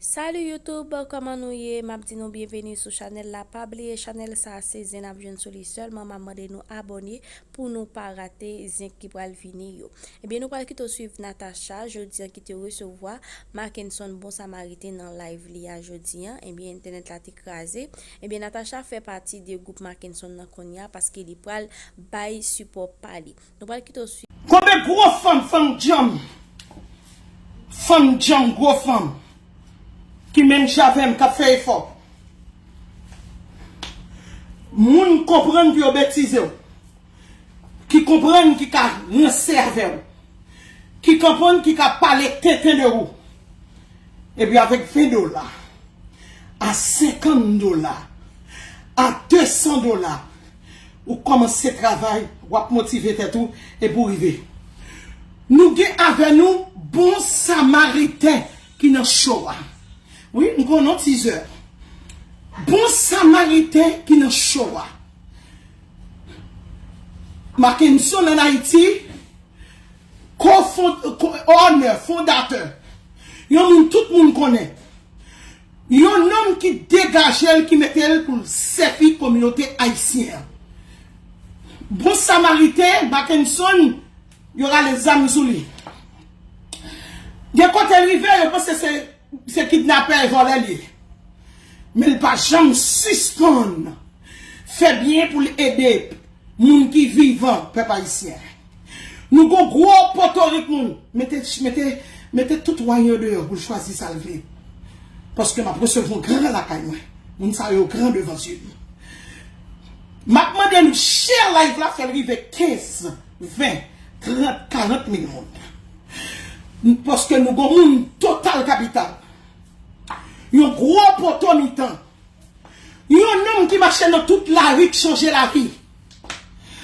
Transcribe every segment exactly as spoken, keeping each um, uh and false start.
Salut YouTube, kòman nou ye? M ap di nou byenveni sou chanèl la. Pa bliye chanèl sa a se zen n ap jwenn sou li sèlman. M ap mande nou abòne pou nou pa rate zen ki pral vini yo. Ebyen, nou pral kite w swiv Natacha jodi an ki te resevwa Mackenson Bon Samariten nan live li a jodi an. Ebyen, entènèt la te kraze. Ebyen, Natacha fè pati de gwoup Mackenson nan kounye a paske li pral bay sipò pa li. Nou pral kite w swiv. Konbyen gwo fanm, fanm djanm, fanm djanm, gwo fanm ki menm jan avè m, k ap fè efò. Moun konprann pou yo betize w, ki konprann ki ka ranse avè w, ki konprann ki ka pale tenten de ou. Epi avèk ven dola, a senkant dola, a desan dola, ou kòmanse travay, w ap motive tèt ou, epi w rive. Nou gen avè nou Bon Samariten ki nan show a. Wi, m konnen w tizè. Bon Samariten ki nan show a. Mackenson ann Ayiti, ko-fond-, ko-, owner, fondatè. Yon moun tout moun konnen. Yon nonm ki degaje l, ki mete l pou l sèvi kominote ayisyen an. Bon Samariten, Mackenson, yo rale zam sou li. Gen kote l rive, yo panse se, se kidnapè e vòlè l ye. Men l pa janm sispann fè byen pou l ede moun ki vivan, pèp ayisyen. Nou gon gwo potorik moun. Mete, mete, mete tout wa yo deyò pou l chwazi sa l vle. Paske m ap resevwa gran lakay mwen. Moun sa yo gran devan zye m. M ap mande nou share live la, fè l rive kenz, ven, trant, karant mil moun. Paske nou gon moun total kapital. Yon gwo poto mitan. Yon nonm ki mache nan tout lari k chanje lavi.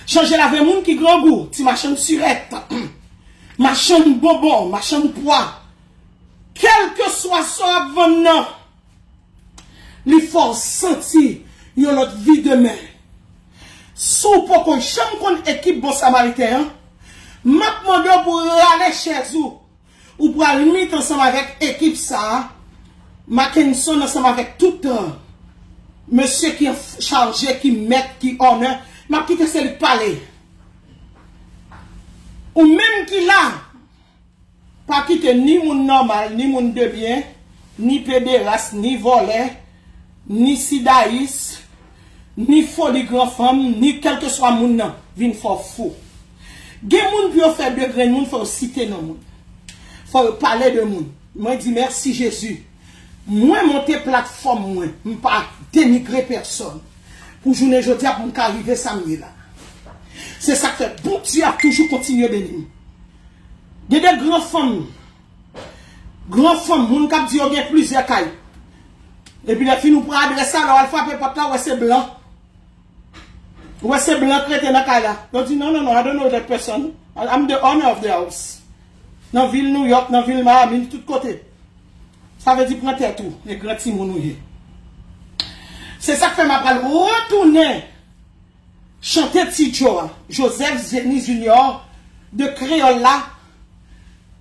Chanje lavi moun ki grangou, ti machann sirèt, machann bonbon, machann pwa. Kèlkeswa sa w ap vann nan, li fè w santi yon lòt vi demen. Si w poko janm konn ekip Bon Samariten an, m ap mande w pou w rale chèz ou. Ou pral mit ansanm avèk ekip sa a, Mackenson ansanm avèk tout, euh, mesye ki an f-, chaje, ki mèt, ki owner. M ap kite se li k pale. Ou menm ki la, pa kite ni moun nòmal, ni moun de byen, ni pederas, ni vòlè, ni sidayis, ni foli gran fanm, ni kèlkeswa moun nan vin fè w fou. Gen moun pou yo fè de grenn moun, fò yo site non moun. Fò yo pale de moun. Mwen di mèsi Jezi. Mwen monte platfòm mwen, m pa denigre pèsòn. Pou jounen jodi a pou m ka rive sa m ye la. Se sa k fè Bondye ap toujou kontinye beni m. Gen de gran fanm, gran fanm, moun k ap di yo gen plizyè kay. Epi lè fin ou pran adrès la, lè w al frape pòt la, w wè se blan. Ou wè se blan k rete nan kay la. Yo di, "Non, non, non, I don't know that person. I'm the owner of the house." Nan vil New York, nan vil Miami, tout kote. Sa vle di pran tèt ou, e gran timoun ou ye. Se sa k fè m ap pral retounen chante Ti Joe a, Joseph Zeni Junior de Kreyòl la,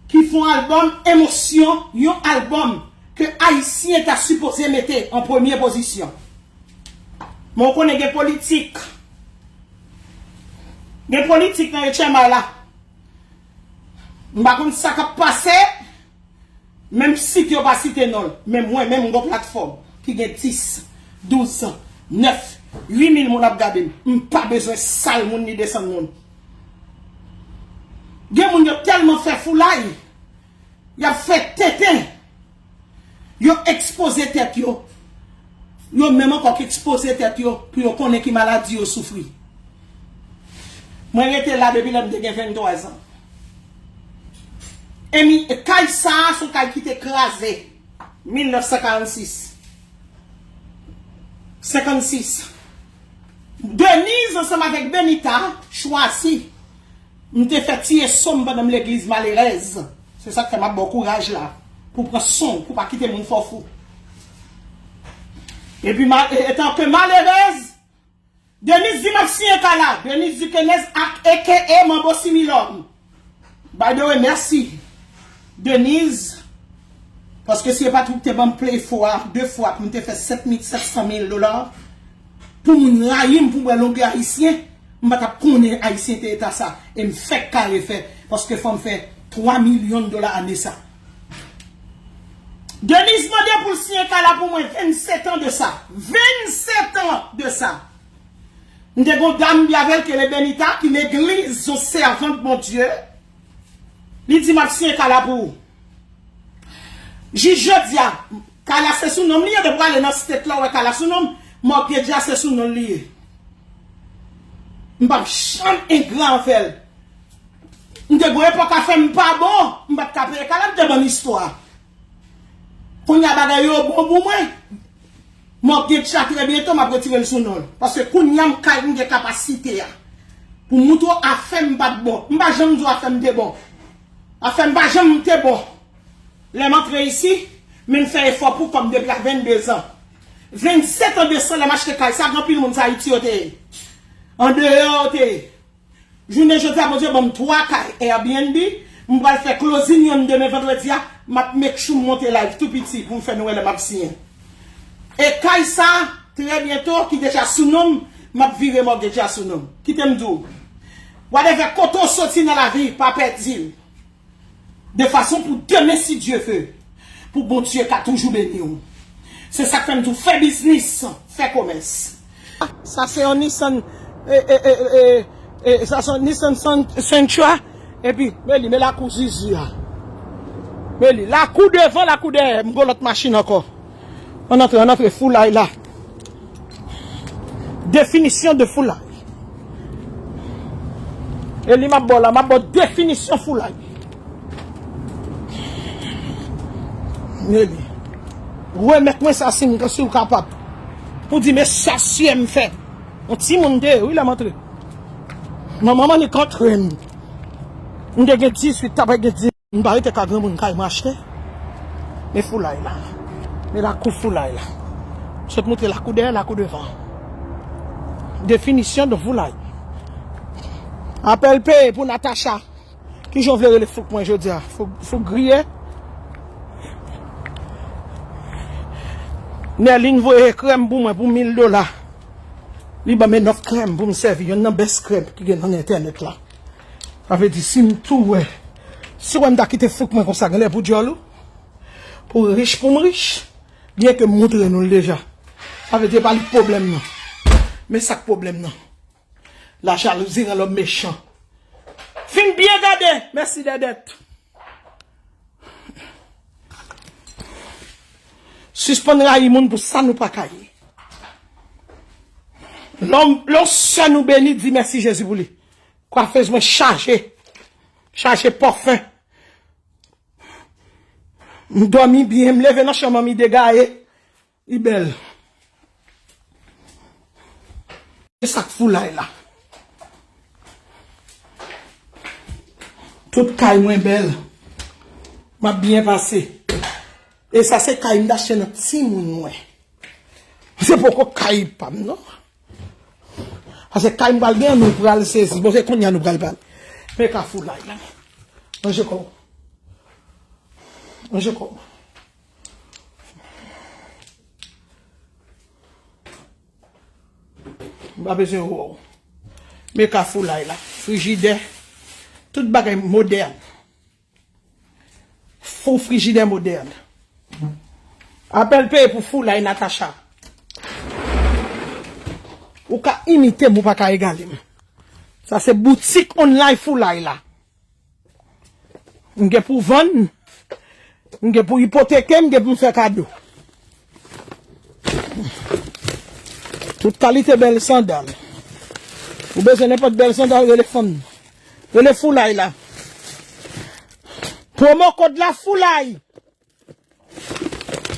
ki fè yon albòm emosyon, yon albòm ke Ayisyen ta sipoze mete an premye pozisyon. Men w konnen gen politik. Gen politik nan H M I la. M pa konn sa k ap pase. Menm site yo pa site non l. Men mwen menm m gon platfòm ki gen dis, douz, nèf, uit mil moun ap gade m. M pa bezwen sal moun ni desann moun. Gen moun yo tèlman fè foulay, y ap fè tenten. Yo ekspoze tèt yo. Yo menm ankò k ekspoze tèt yo pou yo konnen ki maladi yo soufri. Mwen rete la depi lè m te gen venntwa zan. E mi, kay sa a se yon kay ki te kraze mil nèf san karannsis. Senkannsis. Denise ansanm avèk Benita chwazi. M te fè tiye son m pandan m legliz malerèz. Se sa k fè m ap ba w kouraj la. Pou pran son w, pou pa kite moun fè w fou. Epi, ma-, e-, etanke malerèz, Denise di m ap siyen kay la. Denise Duquesne ak A K A Manbo Similòm. By the way, mèsi. Denise, Paske si e pa t ou ki te ban m play fò a de fwa pou m te fè sèt mil, sèt san mil dola, pou moun rayi m, pou m wè longè ayisyen, m pa t ap konnen ayisyen te eta sa. E m fèk ka refè, paske fò m fè twa milyon dola ane sa. Denise mande pou l siyen kay la pou mwen, vennsetan de sa. Vennsetan de sa. M te gon dam m byen avè l ki rele Benita, ki legliz, yon sèvant Bondye. Li di m ap siyen kay la pou ou. Jis jodi a, kay la se sou non m li ye, depi w ale nan state la, w wè kay la sou non m, mortgage la se sou non l li ye. M p ap janm engra anvè l. M te gon epòk afè m pa bon, m pa t ka peye kay la, m te ban n istwa. Kounye a bagay yo bon pou mwen. Mortgage la trè byento, m ap retire l sou non l. Paske kounye a m kay m gen kapasite a. Pou m moutre w afè m pa t bon. M pa janm di w afè m te bon. Afè m pa janm te bon. Lè m antre isi, men m fè efò pou kò m depi a venndezan. Vennsetan de sa, lè m achte kay sa, gen anpil moun sa Ayiti yo te ye. Andeyò yo te ye. Jounen jodi a, Bondye ban m twa kay Airbnb. M pral fè closing yonn demen vandredi a. M ap make sure m monte live tou piti pou m fè nou wè lè m ap siyen. E kay sa, trè byento, ki deja sou non m, m ap vire mortgage la sou non m. Kite m di w. Whatever kote w soti nan lavi, pa pèdi l. De fason pou demen, si Dye ve, pou Bondye ka toujou beni w. Se sa k fè m di w, fè biznis, fè komès. Sa se yon Nissan, e, e, e, e, e, sa se yon Nissan Sen-, Sentra, epi, men li, men lakou zizi a. Men li, lakou devan, lakou dèyè, m gon lòt machin ankò. Ann antre, ann antre, foulay la. Definisyon de foulay. E li m ap ba w la, m ap ba w definisyon foulay. Men li. Remèt mwen sa si m, si w kapab. Pou di, men sa sye m fè. Yon timoun te ye, wi, lè m antre. Manman m annik antre m. M te gen dizuit, t ap gen dizuit. M pa rete ka granmoun kay m achte. Men foulay la. Men lakou foulay la. M sot moutre lakou dèyè, lakou devan. Definisyon de foulay. Apèl peye pou Natacha. Kijan w vle rele fouk mwen jodi a? Fouk, fouk griye? Nerline voye krèm pou mwen pou mil dola. Li ban m enòf krèm pou m sèvi. Yonn nan best krèm ki gen nan entènèt la. Sa vle di, si m tou wè, si w wè m ta kite fouk mwen konsa, genlè pou dyòl ou, pou rich pou m rich, byen ke m moutre nou l deja. Sa vle di, e pa li k pwoblèm nan. Men sa k pwoblèm nan. La jalouzi rann lòm mechan. Fin byen gade, mèsi Dèdèt. Sispann rayi moun pou sa nou pa ka ye. Lè w, lè w sè nou beni, di mèsi Jezi pou li. Kwafez mwen chaje. Chaje pòfen. M dòmi byen, m leve nan chanm an, mi degaye. Li bèl. Se sa k foulay la. Tout kay mwen bèl. M ap byen pase. E sa se kay m t achte nan timoun mwen. Se poko kay pa m, non. Paske kay m pral gen, nou pral sezi. Bon, se kounye a nou pral pale. Men ka foulay la. Ranje kò w. Ranje kò w. M pa bezwen wè w. Men ka foulay la. Frijidè. Tout bagay modèn. Fou frijidè modèn. Apèl peye pou foulay Natacha. Ou ka imite m, ou pa ka egale m. Sa se boutik online foulay la. M gen pou vann, m gen pou ipoteke, m gen pou m fè kado. Tout kalite bèl sandal. Ou bezwen nenpòt bèl sandal, rele fanm. Rele foulay la. Pwomo kòd la foulay.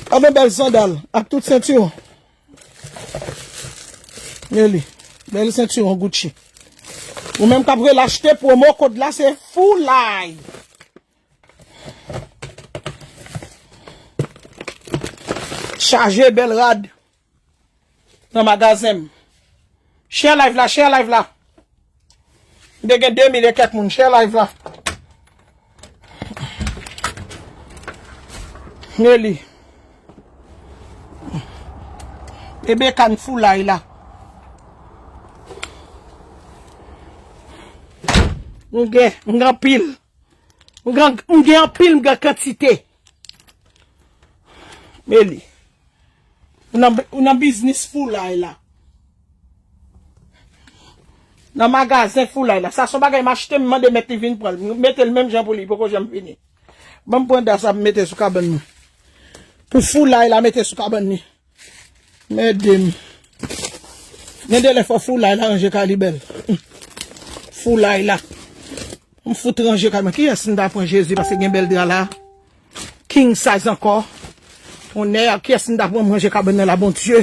Anben bèl sandal ak tout sentiwon. Men li. Bèl sentiwon Gucci. Ou menm k ap rele achte, pwomo kòd la se foulay. Chaje bèl rad nan magazen m. Share live la, share live la. M te gen de mil e kèk moun, share live la. Meli. E bekann foulay la. M gen, m gen anpil. M gen, m gen anpil, m gen kantite. Meli. Ou nan, ou nan biznis foulay la. Nan magazen foulay la. Sa se yon bagay m achte, m mande mèt li vin pran l. M mete l menm jan pou li, li poko janm vini. Ban m pran da sa m mete sou kabann mwen. Pou foulay la mete sou kabann li. Mède m. Gen de lè fò foulay la ranje kay li bèl. Foulay la. M fout ranje kay mwen. Kiyès m ta pran Jezi paske gen bèl dra la? King size ankò. Tonnè, kiyès m ta pran ranje kabann nan la, Bondye?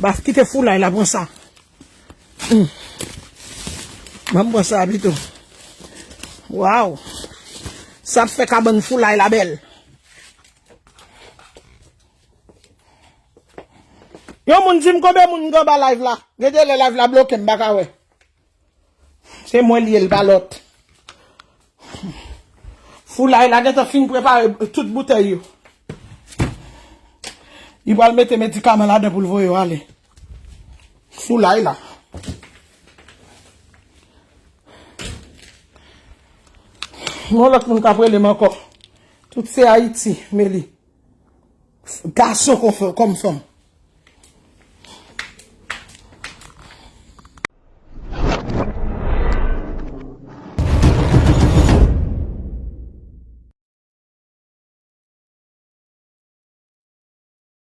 Ba kite foulay la pran sa. Hmm. Ban m pran sa pito. Waw. Sa ap fè kabann foulay la bèl. Yon moun di m konbyen moun ki anba live la. Gen de lè live la bloke, m pa ka wè. Se mwen li ye, l pa lòt. Foulay la gentan fin prepare tout boutèy yo. Li pral mete medikaman ladan pou l voye yo ale. Foulay la. Yon lòt moun k ap rele m ankò. Tout se Ayiti, Meli. Gason kon fè, kòm fanm.